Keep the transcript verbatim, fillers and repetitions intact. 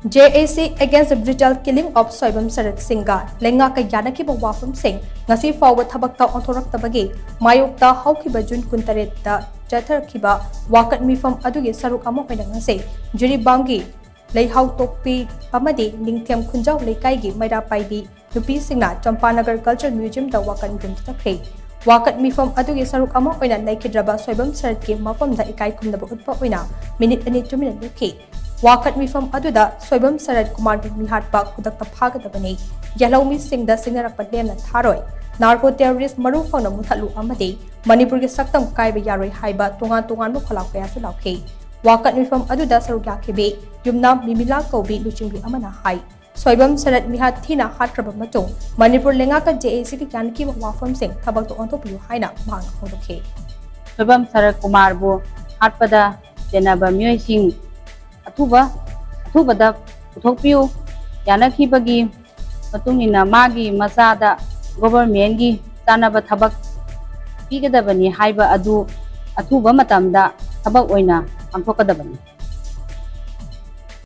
J A C against the brutal killing of Soibam ꯁꯔꯠ ꯁꯤꯡꯒ ꯂꯩꯉꯥꯛꯀ ꯌꯥꯅꯈꯤꯕ ꯋꯥꯐꯝꯁꯤꯡ ꯉꯁꯤ ꯐꯥꯎꯕ ꯊꯕꯛꯇ ꯑꯣꯟꯊꯣꯔꯛꯇꯕꯒꯤ ꯃꯥꯌꯣꯛꯇ ꯍꯧꯈꯤꯕ ꯖꯨꯟ ꯀꯨꯟꯇꯔꯦꯠꯇ ꯆꯠꯊꯔꯛꯈꯤꯕ ꯋꯥꯀꯠ ꯃꯤꯐꯝ ꯑꯗꯨꯒꯤ ꯁꯔꯨꯛ ꯑꯃ ꯑꯣꯏꯅ ꯉꯁꯤ ꯖꯤꯔꯤꯕꯥꯝꯒꯤ ꯂꯩꯍꯥꯎꯇꯣꯛꯄꯤ ꯑꯃꯗꯤ ꯅꯤꯡꯊꯦꯝ ꯈꯨꯟꯖꯥꯎ ꯂꯩꯀꯥꯏꯒꯤ ꯃꯩꯔꯥ ꯄꯥꯏꯕꯤ ꯅꯨꯄꯤꯁꯤꯡꯅ ꯆꯝꯄꯥꯅꯒꯔ Culture Museumꯗ ꯋꯥꯀꯠ ꯃꯤꯐꯝ ꯆꯠꯊꯈ꯭ꯔꯦ꯫ ꯋꯥꯀꯠ ꯃꯤꯐꯝ ꯑꯗꯨꯒꯤ ꯁꯔꯨꯛ ꯑꯃ ꯑꯣꯏꯅ ꯂꯩꯈꯤꯗ꯭ꯔꯕ ꯁꯣꯏꯕꯝ ꯁꯔꯠꯀꯤ ꯃꯐꯝꯗ ꯏꯀꯥꯏ ꯈꯨꯝꯅꯕ ꯎꯠꯄ ꯑꯣꯏꯅ ꯃꯤꯅꯤꯠ ꯑꯅꯤ ꯇꯨꯃꯤꯟꯅ ꯂꯦꯞꯈꯤ꯫ ꯋꯥꯀꯠ ꯃꯤꯐꯝ ꯑꯗꯨꯗ ꯁꯣꯏꯕꯝ ꯁꯔꯠ ꯀꯨꯃꯥꯔꯕꯨ ꯃꯤꯍꯥꯠꯄ ꯈꯨꯗꯛꯇ ꯐꯥꯒꯗꯕꯅꯤ, ꯌꯥꯜꯍꯧꯃꯤꯁꯤꯡꯗ ꯁꯤꯡꯅꯔꯛꯄ ꯂꯦꯝꯅ ꯊꯥꯔꯣꯏ, narco terrorist ꯃꯔꯨ ꯐꯪꯅ ꯃꯨꯊꯠꯂꯨ ꯑꯃꯗꯤ ꯃꯅꯤꯄꯨꯔꯒꯤ ꯁꯛꯇꯝ ꯀꯥꯏꯕ ꯌꯥꯔꯣꯏ ꯍꯥꯏꯕ ꯇꯣꯉꯥꯟ ꯇꯣꯉꯥꯟꯕ ꯈꯣꯜꯂꯥꯎ ꯀꯌꯥꯁꯨ ꯂꯥꯎꯈꯤ꯫ ꯋꯥꯀꯠ ꯃꯤꯐꯝ ꯑꯗꯨꯗ ꯁꯔꯨꯛ ꯌꯥꯈꯤꯕꯤ ꯌꯨꯝꯅꯥꯝ ꯃꯤꯃꯤꯂꯥ ꯀꯧꯕꯤ ꯂꯨꯆꯤꯡꯕꯤ ꯑꯃꯅ ꯍꯥꯏ, ꯁꯣꯏꯕꯝ ꯁꯔꯠ ꯃꯤꯍꯥꯠ ꯊꯤꯅ ꯍꯥꯠꯈ꯭ꯔꯕ ꯃꯇꯨꯡ ꯃꯅꯤꯄꯨꯔ ꯂꯩꯉꯥꯛꯀ J A Cꯒ ꯌꯥꯅꯈꯤꯕ ꯋꯥꯐꯝꯁꯤꯡ ꯊꯕꯛꯇ ꯑꯣꯟꯊꯣꯛꯄꯤꯌꯨ ꯍꯥꯏꯅ ꯃꯍꯥꯛꯅ ꯐꯣꯡꯗꯣꯛꯈꯤ꯫ ꯁꯣꯏꯕꯝ ꯁꯔꯠ ꯀꯨꯃꯥꯔꯕꯨ ꯍꯥꯠꯄꯗ ꯆꯦꯟꯅꯕ ꯃꯤꯑꯣꯏꯁꯤꯡ ꯑꯊꯨꯕ, ꯑꯊꯨꯕꯗ ꯄꯨꯊꯣꯛꯄꯤꯌꯨ꯫ ꯌꯥꯅꯈꯤꯕꯒꯤ ꯃꯇꯨꯡ ꯏꯟꯅ ꯃꯥꯒꯤ ꯃꯆꯥꯗ governmentꯀꯤ ꯆꯥꯅꯕ ꯊꯕꯛ ꯄꯤꯒꯗꯕꯅꯤ ꯍꯥꯏꯕ ꯑꯗꯨ ꯑꯊꯨꯕ ꯃꯇꯝꯗ ꯊꯕꯛ ꯑꯣꯏꯅ ꯄꯥꯡꯊꯣꯛꯀꯗꯕꯅꯤ꯫